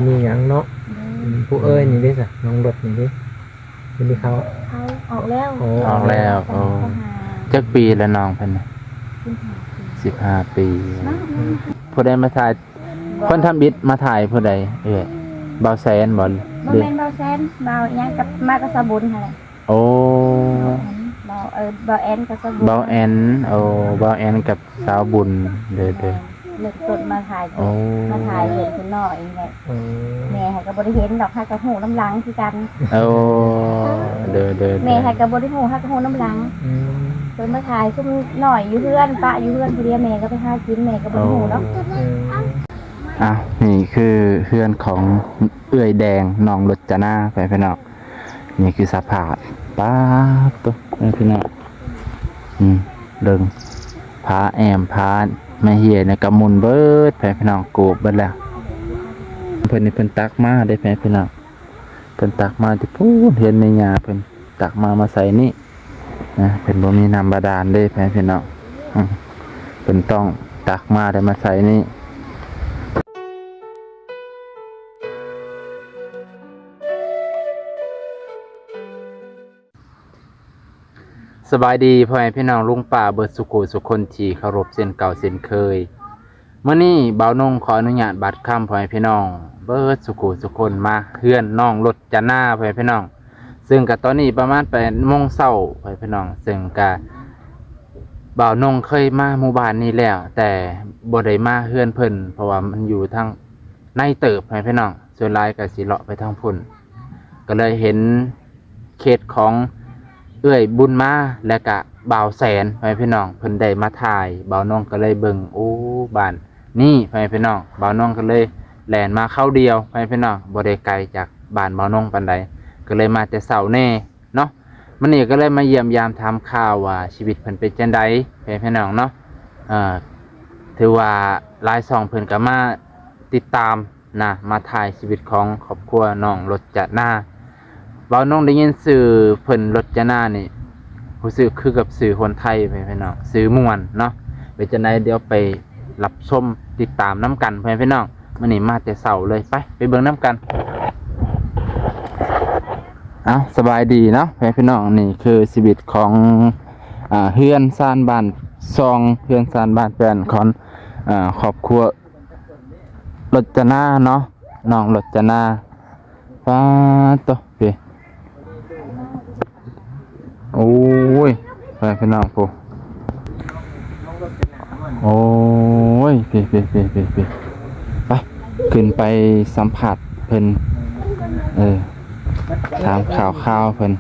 ມີຫຍັງເນາະ. ໂດຍ ອືມ ຜູ້ເອີຍນີ້ເດ້ຊະ ນ້ອງລົດນີ້ເດ້ ເປັນທີ່ເຂົາ ເຂົາອອກແລ້ວ. ໂອ້ ອອກແລ້ວ. ໂອ້ ຈັກປີແລ້ວນ້ອງເພິ່ນ? ສິບຫ້າປີ. ສິບຫ້າປີ. ເນາະ ອືມ ຜູ້ໃດມາຖ່າຍ? ຄົນທຳອິດມາຖ່າຍຜູ້ໃດເອື້ອຍ? ບ່າວແສນບໍ່? ບໍ່ແມ່ນບ່າວແສນ ບ່າວຫຍັງກັບ ມາກັບສາວບຸນຫັ້ນແຫຼະ. ໂອ້ ບ່າວແອນ ເອີ ບ່າວແອນກັບສາວບຸນ. ບ່າວແອນ ໂອ້ ບ່າວແອນກັບສາວບຸນ. ໂດຍໆ ເລີ່ມຕົ້ນມາຖ່າຍ ໂອ້ ມາຖ່າຍເພິ່ນເປັນນ້ອຍນີ້ແຫຼະ. ໂອ້ ແມ່ຫາກະບໍ່ໄດ້ເຫັນດອກ ຫາກະຮູ້ນຳຫຼັງຄືກັນ. ໂອ້ ໂດຍໆໆ ແມ່ຫາກະບໍ່ໄດ້ຮູ້ ຫາກະຮູ້ນຳຫຼັງ. ອືມ ເພິ່ນມາຖ່າຍຊຸມນ້ອຍຢູ່ເຮືອນ ປະຢູ່ເຮືອນຜູ້ດຽວ ແມ່ກະໄປຫາກິນ ແມ່ກະບໍ່ໄດ້ຮູ້ດອກ. ອືມ ອືມ ອ້າວ ນີ້ຄືເຮືອນຂອງເອື້ອຍແດງ ນ້ອງລົດຈະນາ ໄປພີ່ນ້ອງ. ນີ້ຄືສະພາບ ປາດໂຕ ພີ່ນ້ອງ. ອືມ ເບິ່ງ ຝາແອ້ມ ຝາໄມ້ເຮ້ຍນີ້ກະໝຸ່ນເບິດ ພີ່ນ້ອງ ໂກບເບິດແລ້ວ. ເພິ່ນນີ້ເພິ່ນຕັກມາເດ້ ພີ່ນ້ອງ ເພິ່ນຕັກມາແຕ່ພຸ້ນ ເຮືອນແມ່ຍ່າເພິ່ນ ຕັກມາ ມາໃສ່ນີ້ນະ. ເພິ່ນບໍ່ມີນ້ຳບາດານເດ້ ພີ່ນ້ອງ ອືມ ເພິ່ນຕ້ອງຕັກມາ ແລ້ວມາໃສ່ນີ້. ສະບາຍດີພໍ່ແມ່ພີ່ນ້ອງລຸງປ້າເບິດສູ່ຜູ້ສູ່ຄົນທີ່ເຄົາລົບເຊັ່ນເກົ່າເຊັ່ນເຄີຍ. ມື້ນີ້ບ່າວນົງຂໍອະນຸຍາດບາດຄຳ ພໍ່ແມ່ພີ່ນ້ອງເບິດສູ່ຜູ້ສູ່ຄົນ ມາເຮືອນນ້ອງລົດຈະນາ ພໍ່ແມ່ພີ່ນ້ອງ. ເຊິ່ງກະຕອນນີ້ປະມານແປດໂມງເຊົ້າ ພໍ່ແມ່ພີ່ນ້ອງ. ເຊິ່ງກະບ່າວນົງເຄີຍມາໝູ່ບ້ານນີ້ແລ້ວ ແຕ່ບໍ່ໄດ້ມາເຮືອນເພິ່ນ ເພາະວ່າມັນຢູ່ທາງໃນເຕີບ ພໍ່ແມ່ພີ່ນ້ອງ. ສ່ວນຫຼາຍກະຊິເລາະໄປທາງພຸ້ນ ກະເລີຍເຫັນເຄສຂອງເອື້ອຍບຸນມາ ແລະກະບ່າວແສນ ພໍ່ແມ່ພີ່ນ້ອງ ເພິ່ນໄດ້ມາຖ່າຍ ບ່າວນົງກະເລີຍເບິ່ງ ໂອ້ ບ້ານນີ້ ພໍ່ແມ່ພີ່ນ້ອງ. ບ່າວນົງກະເລີຍແລ່ນມາຄາວດຽວ ພໍ່ແມ່ພີ່ນ້ອງ ບໍ່ໄດ້ໄກຈາກບ້ານບ່າວນົງປານໃດ ກະເລີຍມາແຕ່ເຊົ້າແດ່ເນາະ. ມື້ນີ້ກະເລີຍມາຢ້ຽມຢາມຖາມຂ່າວວ່າຊີວິດເພິ່ນເປັນຈັ່ງໃດ ພໍ່ແມ່ພີ່ນ້ອງເນາະ. ເອີ ຖືວ່າຫຼາຍຊ່ອງເພິ່ນກະມາຕິດຕາມ ນະ ມາຖ່າຍຊີວິດຂອງຄອບຄົວນ້ອງລົດຈະນາ. ເວົ້ານ້ອງໄດ້ຍິນຊື່ເພິ່ນລົດຈະນານີ້ ຮູ້ສຶກຄືກັບຊື່ຄົນໄທ ພໍ່ແມ່ພີ່ນ້ອງ ຊື່ມ່ວນເນາະ. ເປັນຈັ່ງໃດ ດຽວໄປຮັບຊົມຕິດຕາມນຳກັນ ພໍ່ແມ່ພີ່ນ້ອງ. ມື້ນີ້ມາແຕ່ເຊົ້າເລີຍ ໄປ ໄປເບິ່ງນຳກັນ. ເອົ້າ ສະບາຍດີເນາະ ພໍ່ແມ່ພີ່ນ້ອງ. ນີ້ຄືຊີວິດຂອງ ອາ ເຮືອນຊານບ້ານຊ່ອງ ເຮືອນຊານບ້ານແປ້ນຂອງ ອາ ຄອບຄົວ ລົດຈະນາເນາະ ນ້ອງລົດຈະນາ. ປາດໂຕ ເປ ໂອ້ຍ ໄປພີ່ນ້ອງ ໂອ້ ໂອ້ຍ ເປ ເປ ເປ ເປ ໄປ ຂຶ້ນໄປສຳພາດເພິ່ນ ເອີ ຖາມຂ່າວຄາວເພິ່ນ.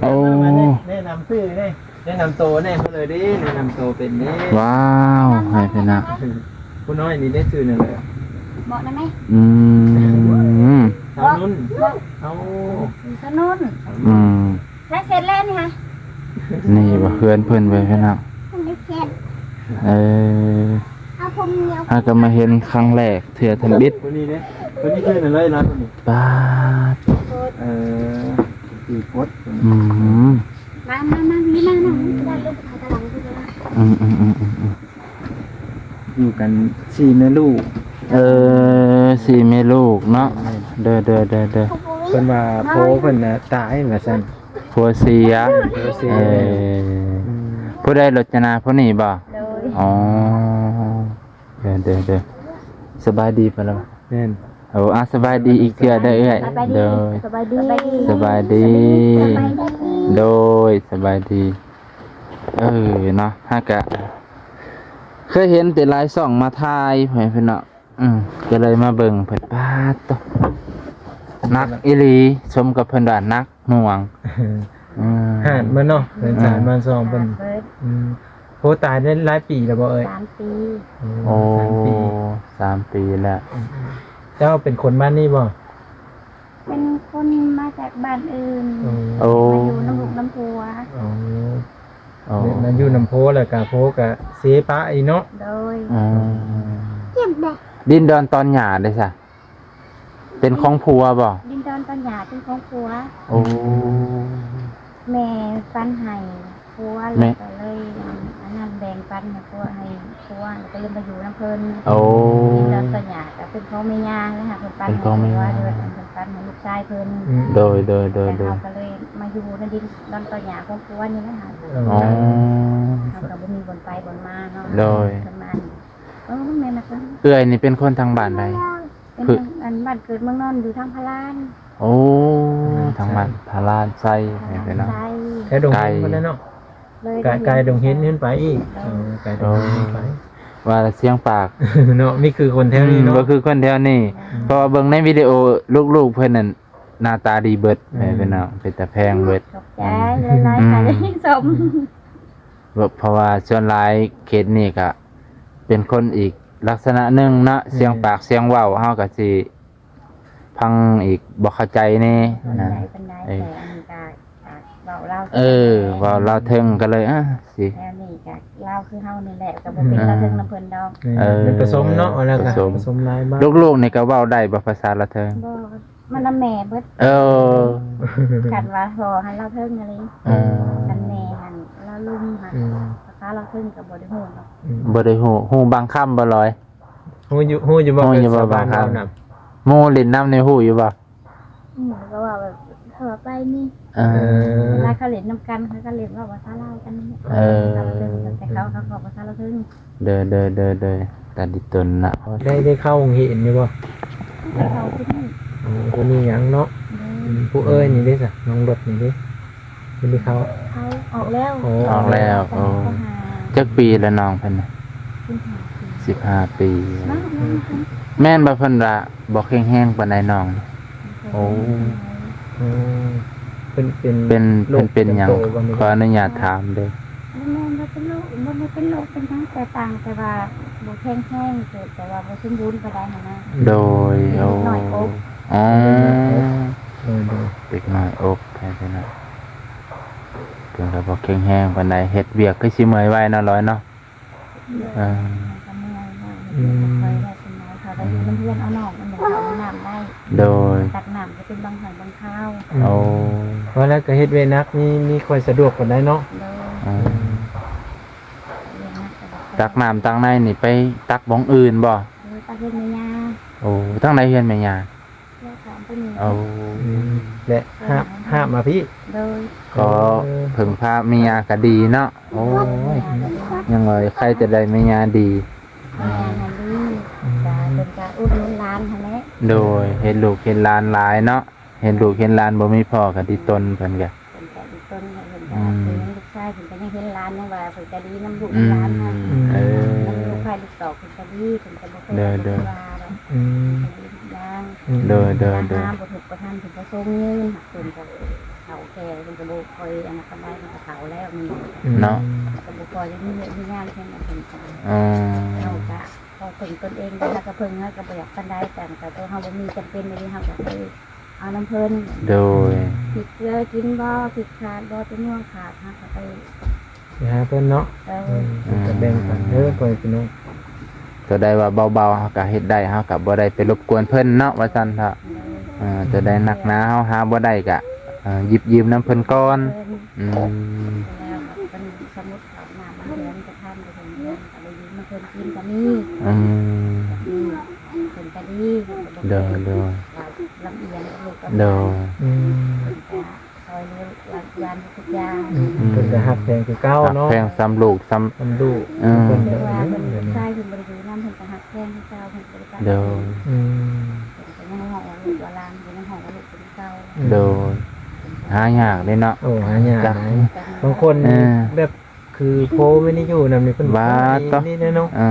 ໂອ້ ແນະນຳຊື່ແດ່ ແນະນຳໂຕແດ່ ເພິ່ນເລີຍເດ້ ແນະນຳໂຕເປັນເດ້. ວ້າວ ໃຫ້ເພິ່ນນະ ຜູ້ນ້ອຍນີ້ໄດ້ຊື່ຫຍັງເລີຍ ເບາະນຳແມ່. ອືມ ສາວນຸ່ນ ເອົາ ສາວນຸ່ນ. ອືມ ໃຊ້ເຊັດແລ້ວນີ້ຫະ ນີ້ວ່າເຮືອນເພິ່ນເວີຍພີ່ນ້ອງ. ເອີ ເຮົາກະມາເຫັນຄັ້ງແລກເທື່ອທຳອິດ. ຄົນນີ້ເດ້ ຄົນນີ້ຄືນະເລີຍລະຄົນນີ້. ປາດ ເອີ ຄືກົດ ອືມ ມາ ມາ ມາ ນີ້ມາ ມາ ອືມ ອືມ ອືມ ອືມ ຢູ່ກັນສີ່ແມ່ລູກ. ເອີ ສີ່ແມ່ລູກເນາະ. ແມ່ນ ເດີ ເດີ ເດີ ເດີ ເພິ່ນວ່າຜົວເພິ່ນນະຕາຍວ່າຊັ້ນ ຜົວເສຍ. ຜົວເສຍ ເອີ ອືມ ຜູ້ໃດ ລົດຈະນາຜູ້ນີ້ບໍ່? ໂດຍ ອໍ ເດີ ເດີ ເດີ ສະບາຍດີປະລະ? ແມ່ນ ໂອ້ ອາ ສະບາຍດີອີກເທື່ອເດີເອື້ອຍ. ໂດຍ ສະບາຍດີ ສະບາຍດີ ສະບາຍດີ ໂດຍ ສະບາຍດີ ເອີ ເນາະ ຫາກະເຄີຍເຫັນແຕ່ຫຼາຍຊ່ອງມາຖ່າຍ ພໍ່ແມ່ພີ່ນ້ອງ. ອືມ ກະເລີຍມາເບິ່ງເພິ່ນ ປາດໂຕ ໜັກອີ່ຫຼີ ສົມກັບເພິ່ນວ່າໜັກໜ່ວງ. ອືມ ຫາດມັນເນາະ ເພິ່ນ ອືມ ສານບ້ານຊ່ອງເພິ່ນ. ອືມ ໂອ້ ຕາຍໄດ້ຫຼາຍປີແລ້ວບໍ່ເອີຍ? ສາມປີ. ໂອ້ ໂອ້ ສາມປີ ສາມປີແລ້ວ. ອືມ ເຈົ້າເປັນຄົນບ້ານນີ້ບໍ່? ເປັນຄົນມາຈາກບ້ານອື່ນ. ໂອ້ ໂອ້ ມາຢູ່ນຳລູກນຳຜົວ. ໂອ້ ໂອ້ ມາຢູ່ນຳຜົວ ແລ້ວກະຜົວກະເສຍປະອີກເນາະ. ໂດຍ ອືມ ດິນດອນຕອນຫຍ້າເດ້ຊະ ເປັນຂອງຜົວບໍ່? ດິນດອນຕອນຫຍ້າເປັນຂອງຜົວ. ໂອ້ ແມ່ຝັນໃຫ້ຜົວ ແລ້ວກະເລີຍອັນນັ້ນ ແບ່ງປັນໃຫ້ຄົວ ໃຫ້ຄົວ ແລ້ວກໍເລີຍມາຢູ່ນຳເພິ່ນ. ໂອ້ ດິນດອນຕອນຫຍ້າກໍເປັນຂອງແມ່ຍ່ານະ ເພິ່ນປັນ ເປັນຂອງແມ່ຍ່ານ ໃຫ້ຄົວ ເພິ່ນປັນໃຫ້ລູກຊາຍເພິ່ນ. ອືມ ໂດຍ ໂດຍ ໂດຍ ແລ້ວເຮົາກໍເລີຍມາຢູ່ໃນດິນດອນຕອນຫຍ້າຂອງຄົວນີ້ແຫຼະ. ອໍ ເຮົາກໍບໍ່ມີບ່ອນໄປບ່ອນມາເນາະ. ໂດຍ ເພິ່ນມານີ້ ເອີ ແມ່ນນະ ເອື້ອຍນີ້ເປັນຄົນທາງບ້ານໃດ? ເປັນ ຄື ທາງ ອັນ ບ້ານເກີດເມືອງນອນ ຢູ່ທາງພະລານ. ໂອ້ ອ່າ ທາງບ້ານພະລານໄຊ ພະລານໄຊ ແຖວດົງເຫັນພຸ້ນແຫຼະເນາະ. ເລີຍ ກາຍ ກາຍດົງເຫັນຂຶ້ນໄປອີກ. ໂດຍ ເອີ ກາຍດົງເຫັນຂຶ້ນໄປ. ວ່າລະຊຽງປາກເນາະ ມີຄືຄົນແຖວນີ້ເນາະ. ອືມ ບໍ່ຄືຄົນແຖວນີ້. ອືມ ເພາະວ່າເບິ່ງໃນວິດີໂອ ລູກໆເພິ່ນນັ້ນໜ້າຕາດີເບິດ. ອືມ ເປັນເນາະ ເປັນຕາແພງເບິດ. ຂອບໃຈຫຼາຍໆ ອືມ ທີ່ຊົມ. ເພາະວ່າສ່ວນຫຼາຍເຂດນີ້ກະເປັນຄົນອີກລັກສະນະໜຶ່ງເນາະ. ແມ່ນ ສຽງປາກສຽງເວົ້າເຮົາກະຊິ ຟັງອີກບໍ່ເຂົ້າໃຈແດ່. ບໍ່ເຂົ້າໃຈປານໃດ. ເອີ ແຕ່ອັນນີ້ກະ ກະເວົ້າລາວ ເອີ ເວົ້າລາວເທິງກໍເລີຍ ອາ ຊິ ແນວນີ້ກະລາວຄືເຮົານີ້ແຫຼະ ກໍບໍ່ເປັນ ອືມ ລາວເທິງນຳເພິ່ນດອກ. ເອີ ມັນປະສົມເນາະ ແລ້ວກໍ ປະສົມ ປະສົມຫຼາຍບ້ານ. ລູກໆນີ້ກໍເວົ້າໄດ້ບໍ່ ພາສາລາວເທິງ? ບໍ່ ມັນນຳແມ່ເບິດ. ເອີ ຄັນວ່າພໍ່ຫັ້ນລາວເທິງອີ່ຫຼີ. ເອີ ຄັນແມ່ຫັ້ນລາວລຸ່ມຫັ້ນ. ອືມ ພາສາລາວເທິງກໍບໍ່ໄດ້ຮູ້ດອກ. ອືມ ບໍ່ໄດ້ຮູ້. ຮູ້ບາງຄຳບໍ່ລອຍ? ຮູ້ຢູ່ ຮູ້ຢູ່ບໍ່? ຮູ້ຢູ່ບໍ່ ບາງຄຳ? ໝູ່ຫຼິ້ນນຳນີ້ຮູ້ຢູ່ບໍ່? ອືມ ກໍເວົ້າແບບທົ່ວໄປນີ້. ເອີ ເວລາເຂົາຫຼິ້ນນຳກັນ ເຂົາກໍຫຼິ້ນເວົ້າພາສາລາວກັນນີ້. ເອີ ແຕ່ເຂົາ ເຂົາເວົ້າພາສາລາວເທິງ. ໂດຍ ໂດຍ ໂດຍ ໂດຍ ຕາດີຕົນນະ. ໄດ້ ໄດ້ເຂົ້າໂຮງຮຽນຢູ່ບໍ່? ໄດ້ເຂົ້າຢູ່ນີ້. ອໍ ບໍ່ມີຫຍັງເນາະ. ໂດຍ ອືມ ຜູ້ເອື້ອຍນີ້ເດ້ຊະ ນ້ອງລົດນີ້ເດ້? ບໍ່ໄດ້ເຂົ້າ. ເຂົ້າ ອອກແລ້ວ. ອໍ ອອກແລ້ວ. ອໍ ຈັກປີລະນ້ອງເພິ່ນນະ? ສິບຫ້າປີ. ສິບຫ້າປີ. ມາ ມາ ມາ. ແມ່ນບໍ່ ເພິ່ນວ່າບໍ່ແຂງແຮງປານໃດນ້ອງ? ໂອ້ ເອີ ເພິ່ນເປັນ ເປັນ ເປັນໂລກ ເປັນຫຍັງ? ປະຈຳໂຕບໍ່? ຂໍອະນຸຍາດຖາມເດີ້. ບໍ່ແມ່ນວ່າເປັນໂລກ ບໍ່ໄດ້ເປັນໂລກເປັນຫຍັງ ແຕ່ຕ່າງແຕ່ວ່າບໍ່ແຂງແຮງ ແຕ່ ແຕ່ວ່າບໍ່ສົມບູນປານໃດຫັ້ນນະ. ໂດຍ. ເດັກນ້ອຍອົບ. ອໍ ເດັກນ້ອຍອົບ. ໂດຍ ໂດຍ ເດັກນ້ອຍອົບ ແທ້ໆນະ. ເພິ່ນກໍບໍ່ແຂງແຮງປານໃດ ເຮັດວຽກຄືຊິເມື່ອຍໄວເນາະ ລອຍເນາະ. ເອີ ເຮົາກໍເມື່ອຍເນາະ. ອືມ ເຮັດບໍ່ຄ່ອຍໄດ້ປານໃດ ເຂົາກໍຢູ່ນຳເຮືອນເອົານ້ອງ ມັນຍັງເຂົ້າຫ້ອງນ້ຳໄດ້. ໂດຍ ຕັກນ້ຳກໍເປັນບາງຄັ້ງບາງຄາວ. ອືມ ໂອ້ ວ່າແລ້ວກໍເຮັດວຽກໜັກ ມີ ມີຄ່ອຍສະດວກປານໃດເນາະ. ໂດຍ. ອືມ ວຽກໜັກກໍບໍ່ຄ່ອຍ ຕັກນ້ຳຕັກໃນນີ້ໄປຕັກບ່ອນອື່ນບໍ່? ເອີ ຕັກເຮືອນແມ່ຍ່າ. ໂອ້ ທາງໃດເຮືອນແມ່ຍ່າ? ແລ້ວກໍໄປນີ້. ໂອ້ ອືມ ແລະ ຫາບ ຫາບມາພີ້. ໂດຍ. ກໍ ເອີ ເພິ່ງພາແມ່ຍ່າກໍດີເນາະ. ໂອ້ຍ ຍັງວ່າໃຄ່ຈະໄດ້ແມ່ຍ່າດີ. ແມ່ຍ່າຫັ້ນດີ. ອືມ ກໍເພິ່ນກໍອຸດໜູນຫຼານຫັ້ນແຫຼະ. ໂດຍ ເຫັນລູກເຫັນຫຼານຫຼາຍເນາະ. ເຫັນລູກເຫັນຫຼານບໍ່ມີພໍ່ກໍດີຕົນເພິ່ນກໍ ເພິ່ນກໍດີຕົນ. ເພິ່ນກໍ ອືມ ເປັນລູກຊາຍ ເພິ່ນກໍຍັງເຫັນຫຼານ ຍັງວ່າເພິ່ນກໍດີນຳລູກ ອືມ ນຳຫຼານຫັ້ນ. ອືມ ເອີ ນຳລູກຊາຍລູກສອງ ເພິ່ນກໍດີ ເພິ່ນກໍບໍ່ເຄີຍ ໂດຍ ວ່າ ອືມ ເພິ່ນກໍດີທຸກຢ່າງ. ອືມ ໂດຍ ໂດຍ ເວລາ ໂດຍ ຫາບໍ່ທຸກບໍ່ທັນ ເພິ່ນກໍສົ່ງເງິນ ເພິ່ນກໍເຖົ້າແກ່ ເພິ່ນກໍບໍ່ຄ່ອຍອັນນັ້ນປານໃດ ເພິ່ນກໍເຖົ້າແລ້ວນີ້. ອືມ ເນາະ ກໍບໍ່ຄ່ອຍໄດ້ມີວຽກມີງານເພິ່ນ ເພິ່ນກໍ ອໍ ເຮົາກໍພໍເພິ່ງຕົນເອງໄດ້ ເຮົາກໍເພິ່ງ ເຮົາກໍບໍ່ຢາກປານໃດ ແຕ່ກໍຕົວເຮົາບໍ່ມີ ຈຳເປັນອີ່ຫຼີ ເຮົາກໍໄປ ເອົານຳເພິ່ນ. ໂດຍ. ພິກເກືອກິນບໍ່? ພິກຂາດບໍ່? ແຕງໂມຂາດ ເຮົາກໍໄປ ໄປຫາເພິ່ນເນາະ. ເອີ ອືມ ເພິ່ນກໍແບ່ງປັນເດີ ອືມ ພໍ່ແມ່ພີ່ນ້ອງ. ຕົວໃດວ່າເບົາໆ ເຮົາກໍເຮັດໄດ້ ເຮົາກໍບໍ່ໄດ້ໄປລົບກວນເພິ່ນເນາະ ວ່າຊັ້ນເຖາະ. ໂດຍ. ເອີ ຕົວໃດໜັກໜາ ເຮົາຫາບໍ່ໄດ້ກໍ ເອີ ຫຍິບຢືມນຳເພິ່ນກ່ອນ. ເພິ່ນ ອືມ ແລ້ວເພິ່ນ ສົມມຸດເຂົາໜ້າມາເຮືອນ ໄປທານໄປເຖິງເຮືອນ ໄປຢືມມາເພິ່ນກິນກໍມີ. ອືມ ອືມ ເພິ່ນກໍດີ. ໂດຍ ໂດຍ ວ່າລຳອຽງກັບລູກກັບຫຼານ. ໂດຍ. ອືມ ເພິ່ນກໍຊ່ອຍເຫຼືອຫຼານທຸກຢ່າງ. ອືມ ເພິ່ນກໍຮັກແພງຄືເກົ່າເນາະ. ຮັກແພງສ່ຳລູກສ່ຳ ສ່ຳລູກ. ອືມ ເພິ່ນກໍ ເພິ່ນວ່າເພິ່ນ ລູກຊາຍເພິ່ນບໍ່ໄດ້ຢູ່ນຳ ເພິ່ນກໍຮັກແພງຄືເກົ່າ ເພິ່ນບໍ່ໄດ້ປະຕິເສດ. ໂດຍ. ອືມ ເພິ່ນກໍຍັງຮ້ອງວ່າລູກວ່າຫຼານ ເພິ່ນຍັງຮ້ອງວ່າລູກຄືເກົ່າ. ໂດຍ. ຫາຍາກເດ້ເນາະ. ໂອ້ ຫາຍາກ. ບາງຄົນ ເອີ ແບບ ຄືໂພແມ່ນຢູ່ນຳນີ້ເພິ່ນ ວ່າ ບໍ່ໄດ້ ຕົວະ ນີ້ເນາະ. ເອີ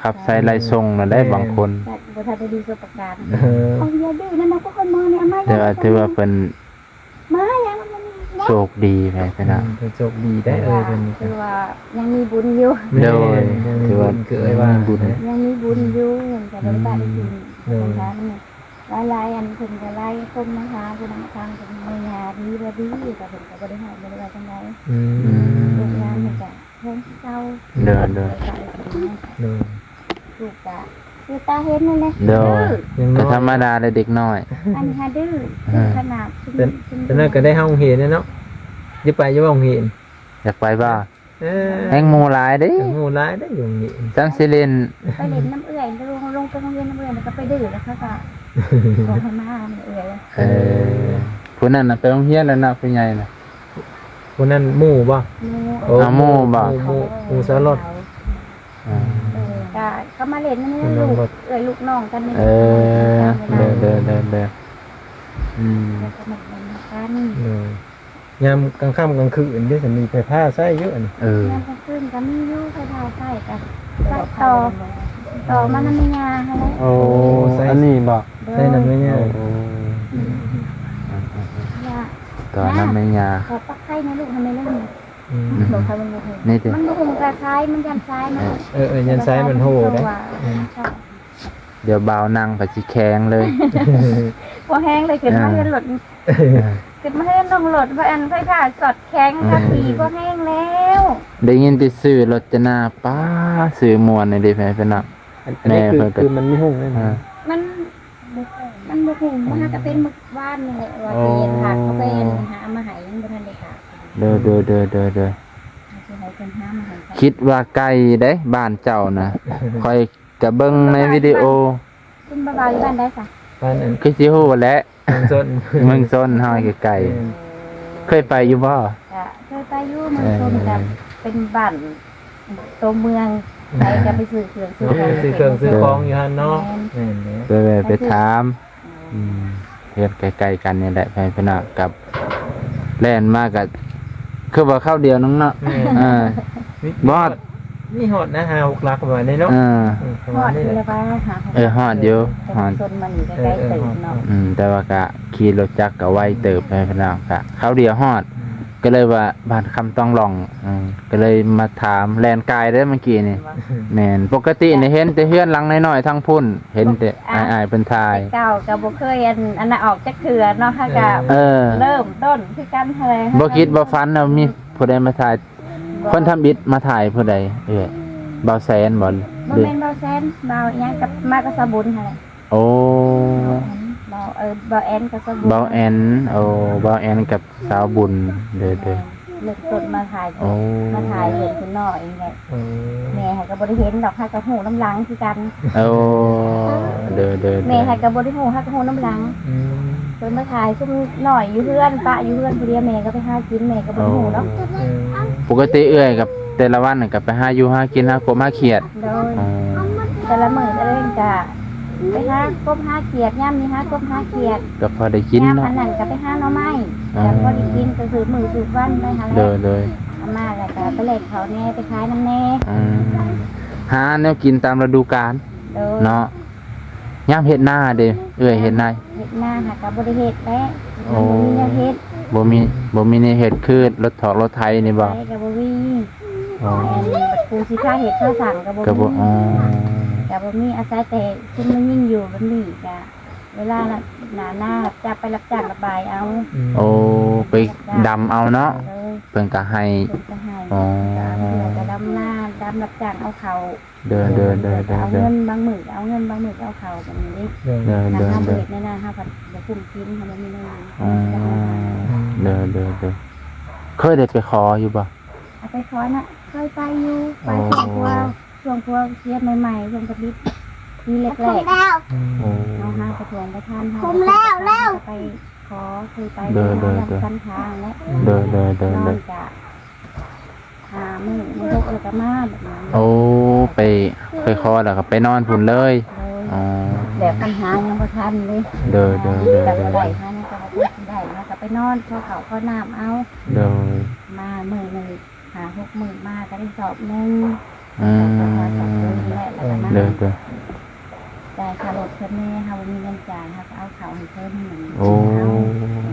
ຂັບໃສ່ໄລ່ສົ່ງນະໄດ້ ແມ່ນ ບາງຄົນ. ແຕ່ບໍ່ທັນໄດ້ມີປະສົບການ. ເອີ ເອົາ ຢ່າດື້ນັ້ນນະ ພວກຄົນມານີ້ ເອົາມາ ແຕ່ວ່າ ຖືວ່າເພິ່ນ ມາຫຍັງ ໂຊກດີໄປຊະນະ. ອືມ ເພິ່ນໂຊກດີໄດ້ ເອີ ເພິ່ນນີ້ ຖືວ່າຍັງມີບຸນຢູ່. ໂດຍ. ແມ່ນ ຍັງມີບຸນ ຖືວ່າ ຄືເອີຍວ່າ ຍັງມີບຸນ ຍັງມີບຸນຢູ່ ເພິ່ນກໍບໍ່ໄດ້ປະຕິເສດ. ອືມ ໂດຍ. ເພິ່ນກໍ ຫຼາຍໆ ອັນເພິ່ນກໍຫຼາຍຄົນມາຖາມ ຜູ້ນຳມາຖາມກໍມີແມ່ຍ່າດີບໍ່ດີ ກໍເພິ່ນກໍບໍ່ໄດ້ຮ້ອງບໍ່ໄດ້ວ່າຈັ່ງໃດ. ອືມ ອືມ ລູກຫຼານເພິ່ນກໍແຮງຄືເກົ່າ. ໂດຍ ໂດຍ ໂດຍ ລູກກໍຄືຕາເຫັນນັ້ນແຫຼະ. ໂດຍ ຍັງນ້ອຍ ກໍທຳມະດາແຫຼະເດັກນ້ອຍ. ອັນນີ້ຫາດື້ ເອີ ຂະໜາດ ແຕ່ ແຕ່ນັ້ນກໍໄດ້ເຮົາໂຮງຮຽນແລ້ວເນາະ. ຢາກໄປຢູ່ບໍ່ໂຮງຮຽນ? ຢາກໄປບໍ່? ເອີ ແຮງໝູ່ຫຼາຍເດ້ ເອີ ໝູ່ຫຼາຍເດ້ຢູ່ນີ້ ຈຳຊິຫຼິ້ນ ໄປຫຼິ້ນນຳເອື້ອຍ ລົງ ລົງໄປໂຮງຮຽນນຳເອື້ອຍ ແລ້ວກໍໄປດື້ ແລ້ວເຂົາກໍບອກໃຫ້ມານຳເອື້ອຍ. ເອີ ຜູ້ນັ້ນນະໄປໂຮງຮຽນແລ້ວເນາະ ຜູ້ໃຫຍ່ນະ. ຜູ້ນັ້ນໝູ່ບໍ່? ໝູ່. ໂອ້ ອາ ໝູ່ບໍ່? ໝູ່ ໝູ່ ໝູ່ສາວລົດ. ອືມ ເອີ ກະ ກໍມາຫຼິ້ນນຳລູກເອື້ອຍລູກນ້ອງກັນນີ້. ເອີ ເດີໆໆໆ ອືມ ແລ້ວກໍມາຫຼິ້ນກັນ. ໂດຍ ຍາມກາງຄ່ຳກາງຄືນເດ້ ຊິມີໄຟຟ້າໃຊ້ຢູ່ອັນນີ້. ເອີ ຍາມກາງຄືນກໍມີຢູ່ໄຟຟ້າໃຊ້ ກໍໃຊ້ຕໍ່ ຕໍ່ມານຳແມ່ຍ່າຫັ້ນແຫຼະ. ໂອ້ ໃຊ້ ອັນນີ້ບໍ່? ໂດຍ ໃຊ້ນຳແມ່ຍ່າ. ໂອ້ ອືມໆໆ ຕໍ່ນຳແມ່ຍ່າ ຂໍປັກໄຟໃຫ້ລູກໃຫ້ແມ່ເລີຍ. ອືມ ບໍ່ຄ່ອຍ ມັນບໍ່ຮູ້ ນີ້ຕິ ມັນບໍ່ຮູ້ກະຊາຍ ມັນຢ້ານຊາຍມັນ. ເອີໆ ຢ້ານຊາຍມັນໂຫດເດ້. ອືມ ດຽວບ່າວນັ່ງໄປຊິແຂງເລີຍ ບໍ່ແຮງເລີຍ ຂຶ້ນມາເຮືອນລົດ ເອີ ຂຶ້ນມາເຮືອນລົງລົດ ວ່າອັນໄຟຟ້າຊັອດແຂງ ອືມ ຄັບຂີ່ບໍ່ແຮງແລ້ວ. ໄດ້ຍິນແຕ່ຊື່ລົດຈະນາ ປ້າ ຊື່ມ່ວນນີ້ເດ້ ແມ່ພີ່ນ້ອງ. ອັນ ອັນນີ້ຄື ແມ່ເພິ່ນກໍ ຄືມັນມີຫຸ້ງແມ່ນ ອ່າ ມັນ ມັນບໍ່ຫຸ້ງ ມັນຫາກະເປັນມື້ວານນີ້ແຫຼະ ວ່າ ໂອ້ ຊິເຮັດຜັກ ເຂົາໄປອັນຫາມາໃຫ້ ຍັງບໍ່ທັນໄດ້ຂາຍ. ໂດຍໆໆໆໆ ຊິໃຫ້ເພິ່ນຫາມາໃຫ້. ຄິດວ່າໄກເດ້ບ້ານເຈົ້ານະ ຂ້ອຍກະເບິ່ງໃນວິດີໂອ. ຄຸນບ່າວຢູ່ບ້ານໃດຊະ? ບ້ານອັນ ຄືຊິຮູ້ແຫຼະ ເມືອງຊົນ ເມືອງຊົນເຮົາໃກ້ໆ. ເອີ ເຄີຍໄປຢູ່ບໍ່? ກະເຄີຍໄປຢູ່ ເມືອງຊົນ ເອີ ກະເປັນບ້ານ ຕົວເມືອງ ໃຜກໍໄປຊື້ເຄື່ອງຊື້ຂອງ ຊື້ເຄື່ອງຊື້ຂອງຢູ່ຫັ້ນເນາະ. ແມ່ນ ແມ່ນແຫຼະ ໄປແວ່ໄປຖາມ. ອືມ ອືມ ເຮືອນໃກ້ໆກັນນີ້ແຫຼະ ແມ່ພີ່ນ້ອງ ກັບແລ່ນມາກໍຄືວ່າຄາວດຽວໜຶ່ງເນາະ. ແມ່ນ ເອີ ມີ ບໍ່ຮອດ ມີຮອດນະ ຫ້າຫົກຫຼັກປະມານນີ້ເນາະ. ເອີ ອືມ ປະມານນີ້ແຫຼະ ຮອດຢູ່ແລ້ວວ່າ ຫ້າຫົກ ເອີ ຮອດຢູ່ ຮອດ ຊົນມານີ້ກໍໄກເຕີບເນາະ. ເອີ ອືມ ແຕ່ວ່າກໍຂີ່ລົດຈັກກໍໄວເຕີບ ແມ່ພີ່ນ້ອງ ກໍຄາວດຽວຮອດ. ອືມ ກໍເລີຍວ່າບ້ານຄຳຕ້ອງຫຼອງ ເອີ ກໍເລີຍມາຖາມ ແລ່ນກາຍເດ້ເມື່ອກີ້ນີ້. ແມ່ນ ປົກກະຕິນີ້ເຫັນແຕ່ເຮືອນຫຼັງນ້ອຍໆທາງພຸ້ນ ເຫັນແຕ່ ບໍ່ ອ້າຍໆເພິ່ນຖ່າຍ. ແຕ່ເກົ່າກໍບໍ່ເຄີຍອັນ ອັນນັ້ນອອກຈັກເທື່ອເນາະ ຫາກໍ ເອີ ເລີ່ມຕົ້ນຄືກັນຫັ້ນແຫຼະ. ບໍ່ຄິດບໍ່ຝັນວ່າມີຜູ້ໃດມາຖ່າຍ ບໍ່ ຄົນທຳອິດມາຖ່າຍຜູ້ໃດເອື້ອຍ? ບ່າວແສນບໍ່? ບໍ່ແມ່ນບ່າວແສນ ບ່າວອີ່ຫຍັງ ກັບ ມາກັບສາວບຸນຫັ້ນແຫຼະ. ໂອ້ ບ່າວແອນ ເອີ ບ່າວແອນກັບສາວບຸນ ບ່າວແອນ ໂອ້ ບ່າວແອນກັບສາວບຸນ. ໂດຍໆ ແມ່ນ ເລີ່ມຕົ້ນມາຖ່າຍ ໂອ້ ມາຖ່າຍເຮືອນຄົນນ້ອຍນີ້ແຫຼະ. ໂອ້ ແມ່ຫາກໍບໍ່ໄດ້ເຫັນດອກ ຫາກໍຮູ້ນຳຫຼັງຄືກັນ. ໂອ້ ໂດຍໆໆ ແມ່ຫາກໍບໍ່ໄດ້ຮູ້ ຫາກໍຮູ້ນຳຫຼັງ. ອືມ ເພິ່ນມາຖ່າຍຊຸມນ້ອຍຢູ່ເຮືອນ ປະຢູ່ເຮືອນຜູ້ດຽວ ແມ່ກໍໄປຫາກິນ ແມ່ກໍບໍ່ໄດ້ຮູ້ດອກ. ໂອ້ ເອີ ປົກກະຕິເອື້ອຍກັບແຕ່ລະວັນກໍໄປຫາຢູ່ຫາກິນ ຫາກົບຫາຂຽດ. ໂດຍ ອໍ ແຕ່ລະມື້ແຕ່ລະເວັນກະໄປຫາກົບຫາຂຽດ ຍາມນີ້ຫາກົບຫາຂຽດ ກໍພໍໄດ້ກິນເນາະ. ຍາມອັນນັ້ນກໍໄປຫາໜໍ່ໄມ້ ອໍ ກໍພໍໄດ້ກິນ ກໍສືບມື້ສືບວັນໄປຫັ້ນແຫຼະ. ໂດຍໆ ເອົາມາແລ້ວກໍໄປແລ່ນເຂົ້າແດ່ ໄປຂາຍນຳແດ່. ອືມ ຫາແນວກິນຕາມລະດູການ. ໂດຍ ເນາະ. ຍາມເຮັດນາເດ້ ເອື້ອຍເຮັດນາ? ເຮັດນາຫາກໍບໍ່ໄດ້ເຮັດແຫຼະ ໂອ້ ມັນບໍ່ມີແນວເຮັດ. ບໍ່ມີ ບໍ່ມີແນວເຮັດ ຄືລົດຖອກລົດໄຖນີ້ບໍ່? ໄຖກໍບໍ່ມີ. ອໍ ແມ່ນ ຜູ້ຊິພາເຮັດພາສ້າງກໍບໍ່ມີ. ອໍ ກໍບໍ່ມີ ອາໄສແຕ່ຊຸມແມ່ຍິງຢູ່ແບບນີ້ ກໍເວລາໜ້ານາ ຮັບຈ້າງ ໄປຮັບຈ້າງລະບາຍເອົາ. ອືມ ໂອ້ ໄປດຳເອົາເນາະ. ໂດຍ ເພິ່ນກໍໃຫ້ ເພິ່ນກໍໃຫ້. ອໍ ກໍເອົາເຂົ້າ ກໍດຳນາ ດຳ ຮັບຈ້າງເອົາເຂົ້າ. ໂດຍໆໆໆ ເອົາເງິນບາງມື້ ເອົາເງິນບາງມື້ກໍເອົາເຂົ້າແບບນີ້ເດ້. ໂດຍໆໆ ເຮົາເຮັດໃນນາ ເຮົາພັດບໍ່ກຸ້ມກິນ ເຮົາບໍ່ມີເງິນ. ອໍ ໂດຍໆໆ ເຄີຍໄດ້ໄປຂໍຢູ່ບໍ່? ເອົາໄປຂໍນະ ເຄີຍໄປຢູ່ ໄປ ໂອ້ ຊ່ວງຜົວ ຊ່ວງຜົວເສຍໃໝ່ໆ ຊ່ວງທຳອິດ ປີແລກໆ. ອືມ ໂອ້ ເຮົາຫາປະທ້ວງປະທານ ເຮົາ ຄຸມແລ້ວ ແລ້ວ ໄປຂໍ ເຄີຍໄປ. ໂດຍໆໆ ນອນສັນຂາແຫຼະ. ໂດຍໆໆໆ ນອນກະ ຫ້າມື້ ມື້ຫົກແລ້ວກໍມາແບບນັ້ນ. ໂອ້ ໄປ ໄປຂໍແລ້ວກໍໄປນອນພຸ້ນເລີຍ. ໂດຍ ອໍ ແບບມັນຫາຍັງບໍ່ທັນເດ້. ໂດຍໆໆໆ ກໍບໍ່ໄດ້ ຫາຍັງກໍບໍ່ໄດ້ ມາກໍໄປນອນ ຂໍເຂົ້າຂໍນ້ຳເອົາ. ໂດຍ ມາມື້ໜຶ່ງ ຫ້າຫົກມື້ ມາກໍໄດ້ສອບໜຶ່ງ. ອືມ ແລ້ວກໍມາສອບໜຶ່ງແຫຼະ ແລ້ວກໍມາ. ໂດຍໆ ຈ່າຍຄ່າລົດເພິ່ນແດ່ ເຮົາບໍ່ມີເງິນຈ່າຍ ເຮົາກໍເອົາເຂົ້າໃຫ້ເພິ່ນ. ໂອ້ ເພິ່ນ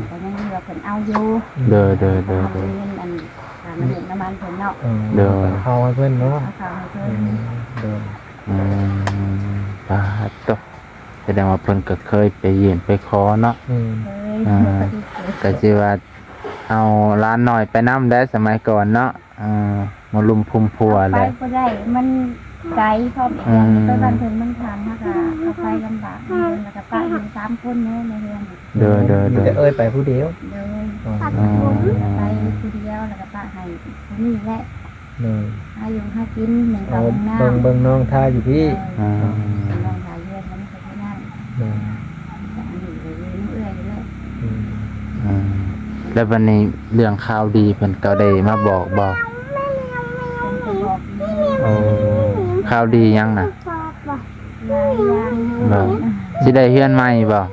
ກໍຍັງເຫຼືອ ເພິ່ນເອົາຢູ່. ໂດຍໆໆໆ ເຮົາບໍ່ມີເງິນອັນຄ່ານ້ຳມັນເພິ່ນເນາະ. ເອີ ໂດຍ ເອົາເຂົ້າໃຫ້ເພິ່ນເນາະ ເອົາເຂົ້າໃຫ້ເພິ່ນ. ອືມ ໂດຍ ອືມ ປາດໂທ້ ສະແດງວ່າເພິ່ນກໍເຄີຍໄປຍື່ນໄປຂໍເນາະ. ແມ່ນ ເຄີຍ ອ່າ ກໍຊິວ່າເອົາຫຼານນ້ອຍໄປນຳໄດ້ສະໄໝກ່ອນເນາະ. ເອີ ມາລຸມພຸມພົວແຫຼະ ໄປບໍ່ໄດ້ ມັນໄກພ້ອມອີກຢ່າງ. ອືມ ໄປບ້ານເພິ່ນມັນທາງ ເຮົາກໍເອົາໄປລຳບາກ ແລ້ວກໍປະຢູ່ສາມຄົນແດ່ໃນເຮືອນ. ໂດຍໆໆ ມີແຕ່ເອື້ອຍໄປຜູ້ດຽວ. ໂດຍ ອໍ ໄປຜູ້ດຽວ ແລ້ວກໍປະໃຫ້ຜູ້ນີ້ແຫຼະ. ໂດຍ ຫາຢູ່ຫາກິນ ໜຶ່ງເຂົ້າໜຶ່ງນ້ຳ ເບິ່ງ ເບິ່ງນ້ອງທ່າຢູ່ພີ້ ໂດຍ ອ່າ ເບິ່ງນ້ອງທ່າຢູ່ເຮືອນ ມັນກໍເທົ່ານັ້ນ ໂດຍ ກໍອັນນີ້ກໍຢູ່ນຳເອື້ອຍນີ້ແຫຼະ ອືມ ອ່າ ແລ້ວບັດນີ້ເລື່ອງຂ່າວດີເພິ່ນກໍໄດ້ມາບອກບໍ່? ເພິ່ນກໍບອກຢູ່ ໂອ້ ຂ່າວດີຫຍັງນະ? ຫຼາຍຢ່າງຢູ່ ບໍ່ ຊິໄດ້ເຮືອນໃໝ່ບໍ່? ບໍ່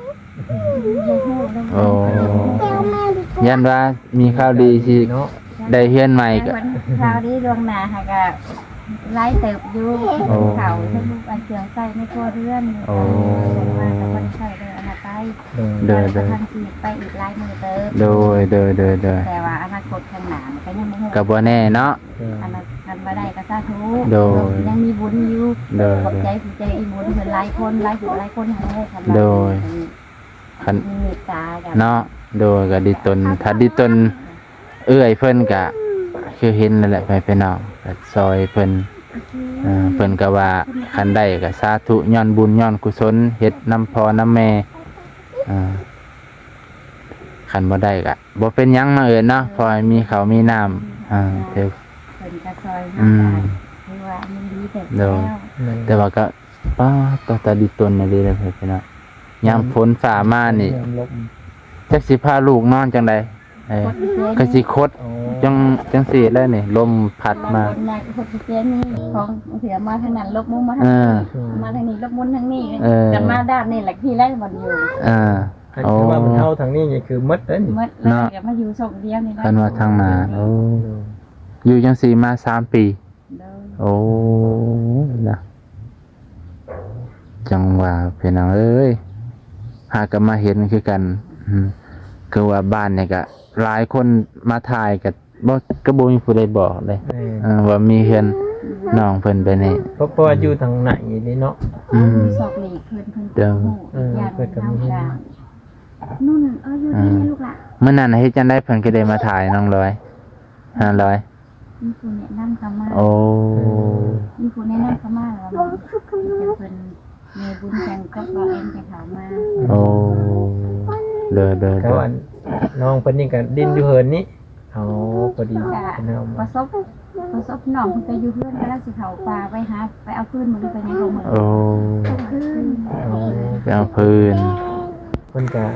ຮູ້ນຳ ໂອ້ ເພິ່ນຍັງບໍ່ຮູ້ ຢ້ານວ່າມີຂ່າວດີຊິ ເນາະ ໄດ້ເຮືອນໃໝ່ກໍ ແຕ່ເພິ່ນຂ່າວດີລ່ວງໜ້າຫັ້ນກໍຫຼາຍເຕີບຢູ່ ໂອ້ ເຂົ້າທັງອັນເຄື່ອງໃຊ້ໃນຄົວເຮືອນ ໂອ້ ເພິ່ນວ່າກໍບໍ່ໄດ້ໃຊ້ເດີ ອັນນັ້ນໄປ ໂດຍ ໂດຍ ແຕ່ວ່າກໍທັນຊິໄປອີກຫຼາຍມື້ເຕີບ ໂດຍ ໂດຍ ໂດຍ ໂດຍ ແຕ່ວ່າອະນາຄົດຂ້າງໜ້າມັນກໍຍັງບໍ່ຮູ້ ກໍບໍ່ແນ່ເນາະ ໂດຍ ອັນນັ້ນ ຄັນວ່າໄດ້ກໍສາທຸ ໂດຍ ຍັງມີບຸນຢູ່ ໂດຍ ຂອບໃຈຜູ້ໃຈບຸນເພິ່ນຫຼາຍຄົນ ຫຼາຍຜູ້ຫຼາຍຄົນຫັ້ນແຫຼະ ຄັນວ່າ ໂດຍ ມີ ຄັນ ມີເມດຕາກັນ ເນາະ ໂດຍ ກໍດີຕົນ ຖ້າດີຕົນເອື້ອຍເພິ່ນກໍຄືເຫັນນັ້ນແຫຼະ ໄປພີ່ນ້ອງ ກໍຊ່ອຍເພິ່ນ ເອີ ເພິ່ນກໍວ່າຄັນໄດ້ກໍສາທຸ ຍ້ອນບຸນຍ້ອນກຸສົນ ເຮັດນຳພໍ່ນຳແມ່ ເອີ ຄັນບໍ່ໄດ້ກໍບໍ່ເປັນຫຍັງເນາະເອື້ອຍເນາະ ເອີ ພໍໃຫ້ມີເຂົ້າມີນ້ຳ ເອີ ເອີ ຖືກ ເພິ່ນກໍຊ່ອຍເຮົາ ອືມ ກໍຖືວ່າຍັງດີເຕີບ ໂດຍ ແລ້ວ ແຕ່ວ່າກໍ ປາດ ຕາ ຕາດີຕົນອີ່ຫຼີເດີພີ່ນ້ອງ ຍາມຝົນຟ້າມານີ້ ຍາມລົມ ຈັກຊິພາລູກນອນຈັ່ງໃດ ເອີ ຄົດຢູ່ເດ້ ກໍຊິຄົດ ອໍ ຈັ່ງ ຈັ່ງຊີ້ແຫຼະນີ້ ລົມພັດມາ ຄົດຢູ່ເດ້ນີ້ ຂອງເສຍມາທາງນັ້ນ ລົບມຸມມາທາງ ເອີ ນີ້ ມາທາງນີ້ ລົບມຸມທາງນີ້ ເອີ ກັນມາດ້ານນີ້ແຫຼະ ທີ່ແລກມັນຢູ່ ເອີ ໂອ້ ຄືວ່າມັນເຮົາທາງນີ້ນີ້ຄືໝົດເດ້ນີ້ ໝົດແລ້ວ ເນາະ ກໍມາຢູ່ຊ່ອງດຽວນີ້ແຫຼະ ຄັນວ່າທາງໜ້າ ໂອ້ ໂດຍ ຢູ່ຈັ່ງຊີ້ມາສາມປີ ໂດຍ ໂອ້ ນະ ຈັ່ງວ່າພີ່ນ້ອງເອີຍ ຫາກໍມາເຫັນຄືກັນ ອືມ ຄືວ່າບ້ານນີ້ກໍຫຼາຍຄົນມາຖ່າຍກໍບໍ່ ກໍບໍ່ມີຜູ້ໃດບອກເດ້ ແມ່ນ ເອີ ວ່າມີເຮືອນນ້ອງເພິ່ນໄປນີ້ ເພາະ ເພາະວ່າຢູ່ທາງໃນນີ້ເນາະ ອືມ ຊອກຫຼີກເພິ່ນ ເພິ່ນກໍບໍ່ຮູ້ ເອີ ອີກຢ່າງເພິ່ນກໍມີເຮືອນ ເຮົາກໍ ນຸ່ນ ເອີ ຢູ່ດີແມ່ລູກຫຼ້າ ມື້ນັ້ນເຮັດຈັ່ງໃດເພິ່ນກໍໄດ້ມາຖ່າຍນ້ອງລອຍ ຮະ ລອຍ ມີຜູ້ແນະນຳເຂົ້າມາ ໂອ້ ເອີ ມີຜູ້ແນະນຳເຂົ້າມາ ແລ້ວວ່າເປັນເພິ່ນແມ່ບຸນຈັງກັບບ່າວແອນໄດ້ເຂົ້າມາ ໂອ້ ໂດຍ ໂດຍ ແລ້ວອັນນ້ອງເພິ່ນນີ້ກໍດິນຢູ່ເຮືອນນີ້ ອໍ ພໍດີ ກໍ ເພິ່ນເອົາມາ ປະສົບ ປະສົບນ້ອງເພິ່ນໄປຢູ່ເຮືອນ ກຳລັງຊິເຂົ້າປ່າໄປຫາ ໄປເອົາຟືນ ມື້ນີ້ໄປຫຍັງຂອງເພິ່ນ ໂອ້ ເອົາຟືນ ອໍ ໄປເອົາຟືນ ເພິ່ນກໍ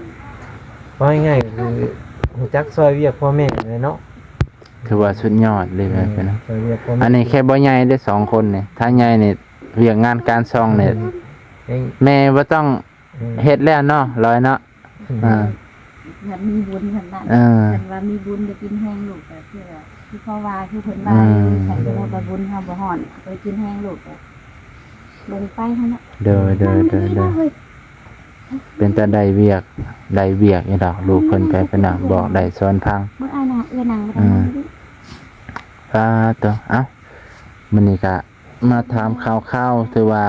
ເວົ້າງ່າຍໆ ກໍຄືຮູ້ຈັກຊ່ອຍວຽກພໍ່ແມ່ແຫຼະເນາະ ຖືວ່າສຸດຍອດເລີຍ ແມ່ນ ເພິ່ນນະ ຊ່ອຍວຽກພໍ່ແມ່ ອັນນີ້ແຄ່ບໍ່ໃຫຍ່ເດ້ ສອງຄົນນີ້ ຖ້າໃຫຍ່ນີ້ ວຽກງານການຊ່ອງນີ້ ອືມ ແມ່ບໍ່ຕ້ອງ ອືມ ເຮັດແລ້ວເນາະ ລອຍເນາະ ອືມ ອ່າ ຄັນມີບຸນຂະໜາດ ເອີ ຄັນວ່າມີບຸນໄດ້ກິນແຮງລູກກໍຄືວ່າ ຄືເຂົາວ່າ ຄືເພິ່ນວ່າ ອືມ ຄັນສົມມຸດວ່າບຸນເຮົາບໍ່ຮອດ ໄປກິນແຮງລູກກໍລົງໄປຫັ້ນນະ ໂດຍ ໂດຍ ໂດຍ ໂດຍ ເປັນຕາໄດ້ວຽກ ໄດ້ວຽກຢູ່ດອກ ລູກເພິ່ນກໍເປັນນະ ບອກໄດ້ສອນຟັງ ເບິ່ງອ້າຍນະ ເອື້ອຍນາງ ອືມ ປາດໂຕ ເອົ້າ ມື້ນີ້ກະມາຖາມຂ່າວໆ ຖືວ່າ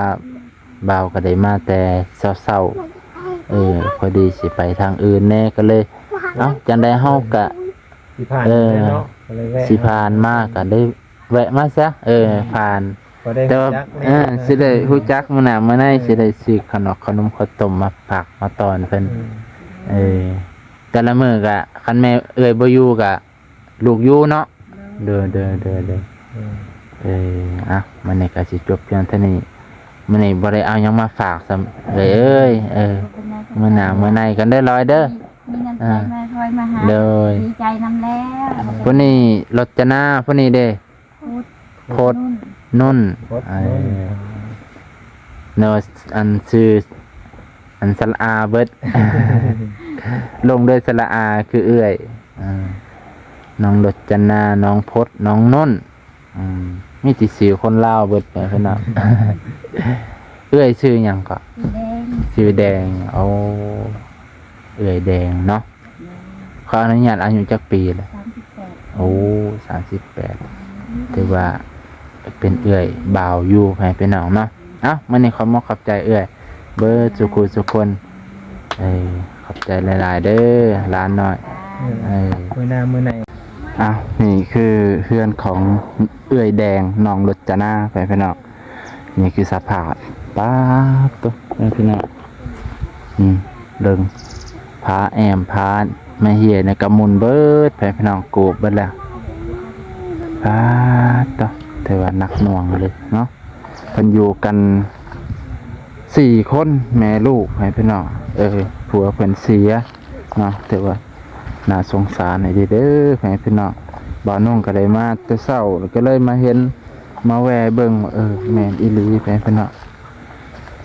ບ່າວກໍໄດ້ມາແຕ່ເຊົ້າໆ ເອີ ພໍດີຊິໄປທາງອື່ນແດ່ ກໍເລີຍ ເອົ້າ ຈັ່ງໃດເຮົາກະ ຊິຜ່ານ ເອີ ເນາະ ກໍເລີຍແວະ ຊິຜ່ານມາກໍໄດ້ ແວະມາຊະ ເອີ ອືມ ຜ່ານ ແຕ່ວ່າ ເອີ ຊິໄດ້ຮູ້ຈັກມື້ໜ້າມື້ໃນ ເອີ ຊິໄດ້ຊື້ຂະໜົມ ຂະໜົມເຂົ້າຕົ້ມມາຝາກມາຕ້ອນເພິ່ນ ອືມ ເອີ ແຕ່ລະມື້ກະ ຄັນແມ່ເອື້ອຍບໍ່ຢູ່ກະ ລູກຢູ່ເນາະ ໂດຍ ໂດຍ ໂດຍ ໂດຍ ເອີ ເອີ ອ່ະ ມື້ນີ້ກະຊິຈົບພຽງເທົ່ານີ້ ມື້ນີ້ບໍ່ໄດ້ເອົາຫຍັງມາຝາກຊ້ຳເອື້ອຍເອີຍ ເອີ ບໍ່ເປັນຫຍັງ ມື້ໜ້າມື້ໃນກັນເດີລອຍເດີ ມີ ມີເງິນ ອ່າ ໃຊ້ມາຊ່ອຍມາຫາ ໂດຍ ດີໃຈນຳແລ້ວ ຜູ້ນີ້ລົດຈະນາ ຜູ້ນີ້ເດ້ ພົດ ພົດ ນຸ່ນ ນຸ່ນ ພົດ ເອີ ນຸ່ນ ເນາະ ອັນຊື່ ອັນສະຫຼະອາເບິດ ລົງດ້ວຍສະຫຼະອາຄືເອື້ອຍ ອ່າ ນ້ອງລົດຈະນາ ນ້ອງພົດ ນ້ອງນຸ່ນ ອືມ ມີແຕ່ຊື່ຄົນລາວເບິດເນາະ ພີ່ນ້ອງ ເອື້ອຍຊື່ຫຍັງເກາະ? ຊື່ແດງ ຊື່ແດງ ໂອ້ ເອື້ອຍແດງເນາະ ໂດຍ ຂໍອະນຸຍາດ ອາຍຸຈັກປີລະ? ສາມສິບແປດ ໂອ້ ສາມສິບແປດ ອືມ ຖືວ່າເປັນເອື້ອຍບ່າວຢູ່ ໃຫ້ພີ່ນ້ອງເນາະ ເອົ້າ ມື້ນີ້ຂໍຂອບໃຈເອື້ອຍເບິດ ໂດຍ ສູ່ຄູ່ສູ່ຄົນ ເອີ ຂອບໃຈຫຼາຍໆເດີ ຫຼານນ້ອຍ ໂດຍ ເອີ ມື້ໜ້າມື້ໃນ ເອົ້າ ນີ້ຄືເຮືອນຂອງເອື້ອຍແດງ ນ້ອງລົດຈະນາ ໃຫ້ພີ່ນ້ອງ ນີ້ຄືສະພາບ ປາດໂຕ ເອີ ພີ່ນ້ອງ ອືມ ເບິ່ງ ຝາແອ້ມ ຝາໄມ້ເຮ້ຍນີ້ກະໝຸ່ນເບິດ ໃຫ້ພີ່ນ້ອງ ໂກບເບິດແລ້ວ ປາດໂທ້ ຖືວ່າໜັກໜ່ວງເລີຍເນາະ. ເພິ່ນຢູ່ກັນສີ່ຄົນແມ່ລູກ ໃຫ້ພີ່ນ້ອງ. ເອີ ຜົວເພິ່ນເສຍເນາະ ຖືວ່າໜ້າສົງສານອີ່ຫຼີເດີ ໃຫ້ພີ່ນ້ອງ. ບ່າວນົງກໍໄດ້ມາແຕ່ເຊົ້າ ກໍເລີຍມາເຫັນ ມາແວ່ເບິ່ງວ່າ ເອີ ແມ່ນອີ່ຫຼີ ໃຫ້ພີ່ນ້ອງ.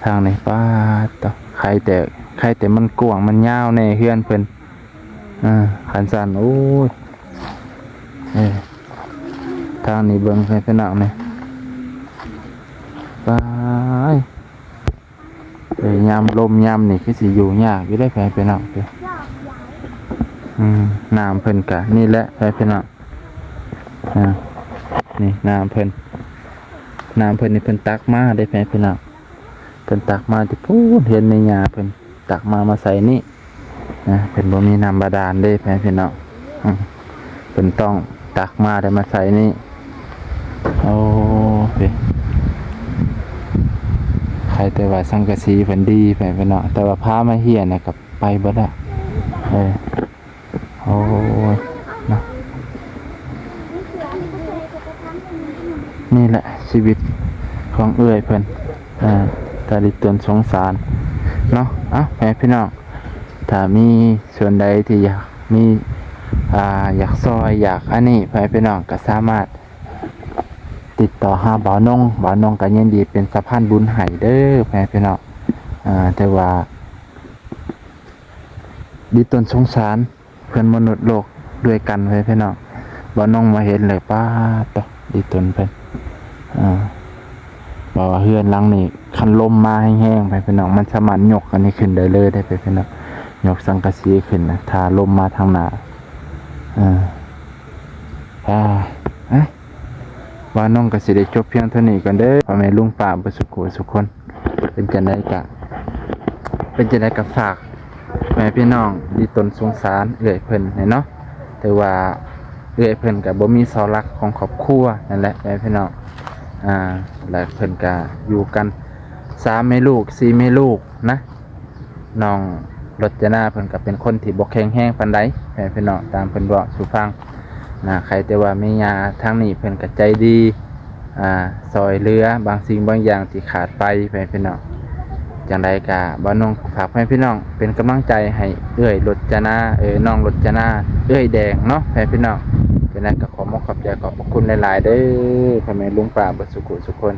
ທາງນີ້ ປາດໂທ້ ໄຄແຕ່ ໄຄແຕ່ມັນກວ້າງມັນຍາວແດ່ເຮືອນເພິ່ນ. ອ່າ ຄັນຊັ້ນ ໂອ້ຍ ເອີ ທາງນີ້ເບິ່ງໃຫ້ພີ່ນ້ອງນີ້ ປາດ ເອີ ຍາມລົມຍາມນີ້ຄືຊິຢູ່ຍາກຢູ່ເດ້ ໃຫ້ພີ່ນ້ອງ. ອືມ ນ້ຳເພິ່ນກະນີ້ແຫຼະ ໃຫ້ພີ່ນ້ອງ. ອ່າ ນີ້ນ້ຳເພິ່ນ ນ້ຳເພິ່ນນີ້ເພິ່ນຕັກມາເດ້ ໃຫ້ພີ່ນ້ອງ. ເພິ່ນຕັກມາແຕ່ພຸ້ນ ເຮືອນແມ່ຍ່າເພິ່ນຕັກມາ ມາໃສ່ນີ້ນະ. ເພິ່ນບໍ່ມີນ້ຳບາດານເດ້ ໃຫ້ພີ່ນ້ອງ. ອືມ ເພິ່ນຕ້ອງຕັກມາ ແລ້ວມາໃສ່ນີ້. ໂອ້ ເດ້ ໃຄແຕ່ວ່າສັງກະສີເພິ່ນດີ ໃຫ້ພີ່ນ້ອງ ແຕ່ວ່າພາມາເຮັດນະ ກໍໄປເບິດແລ້ວ. ເອີ ໂອ້ຍ ເນາະ ນີ້ແຫຼະຊີວິດຂອງເອື້ອຍເພິ່ນ ອ່າ ຕາລິຕົນສົງສານເນາະ. ເອົ້າ ໃຫ້ພີ່ນ້ອງ ຖ້າມີສ່ວນໃດທີ່ຢາກມີ ອ່າ ຢາກຊ່ອຍ ຢາກອັນນີ້ ໃຫ້ພີ່ນ້ອງກໍສາມາດຕິດຕໍ່ຫາບ່າວນົງ ບ່າວນົງກໍຍິນດີເປັນສະພານບຸນໃຫ້ເດີ ໃຫ້ພີ່ນ້ອງ. ອ່າ ແຕ່ວ່າ ດິຕົນສົງສານເພື່ອນມະນຸດໂລກດ້ວຍກັນ ໃຫ້ພີ່ນ້ອງ. ບ່າວນົງມາເຫັນແລ້ວ ປາດໂທ້ ດິຕົນເພິ່ນ ເອີ ເວົ້າວ່າເຮືອນຫຼັງນີ້ ຄັນລົມມາແຮງໆ ໃຫ້ພີ່ນ້ອງ ມັນສາມາດຍົກອັນນີ້ຂຶ້ນໄດ້ເລີຍເດ້ ໃຫ້ພີ່ນ້ອງ. ຍົກສັງກະສີຂຶ້ນນະ ຖ້າລົມມາທາງໜ້າ. ເອີ ອ່າ ອ່ະ ບ່າວນົງກໍຊິໄດ້ຈົບພຽງເທົ່ານີ້ກ່ອນເດີ ພໍ່ແມ່ລຸງປ້າເບິດສູ່ຜູ້ສູ່ຄົນ. ເປັນຈັ່ງໃດກະ ເປັນຈັ່ງໃດກະຝາກແມ່ພີ່ນ້ອງດິຕົນສົງສານເອື້ອຍເພິ່ນແດ່ເນາະ. ຖືວ່າເອື້ອຍເພິ່ນກະບໍ່ມີເສົາຫຼັກຂອງຄອບຄົວນັ້ນແຫຼະແມ່ພີ່ນ້ອງ. ອ່າ ແລະເພິ່ນກະຢູ່ກັນສາມແມ່ລູກ ສີ່ແມ່ລູກນະ. ນ້ອງລົດຈະນາເພິ່ນກໍເປັນຄົນທີ່ບໍ່ແຂງແຮງປານໃດ ແມ່ພີ່ນ້ອງ ຕາມເພິ່ນເວົ້າສູ່ຟັງນະ. ໃຄແຕ່ວ່າແມ່ຍ່າທາງນີ້ເພິ່ນກໍໃຈດີ ອ່າ ຊ່ອຍເຫຼືອບາງສິ່ງບາງຢ່າງທີ່ຂາດໄປ ແມ່ພີ່ນ້ອງ. ຈັ່ງໃດກໍບ່າວນົງຝາກໃຫ້ພີ່ນ້ອງເປັນກຳລັງໃຈໃຫ້ເອື້ອຍລົດຈະນາ ເອີ ນ້ອງລົດຈະນາ ເອື້ອຍແດງເນາະ ແມ່ພີ່ນ້ອງ. ຈັ່ງໃດກໍຂໍຂອບອົກຂອບໃຈ ຂອບພະຄຸນຫຼາຍໆເດີ ພໍ່ແມ່ລຸງປ້າເບິດສູ່ຜູ້ສູ່ຄົນ.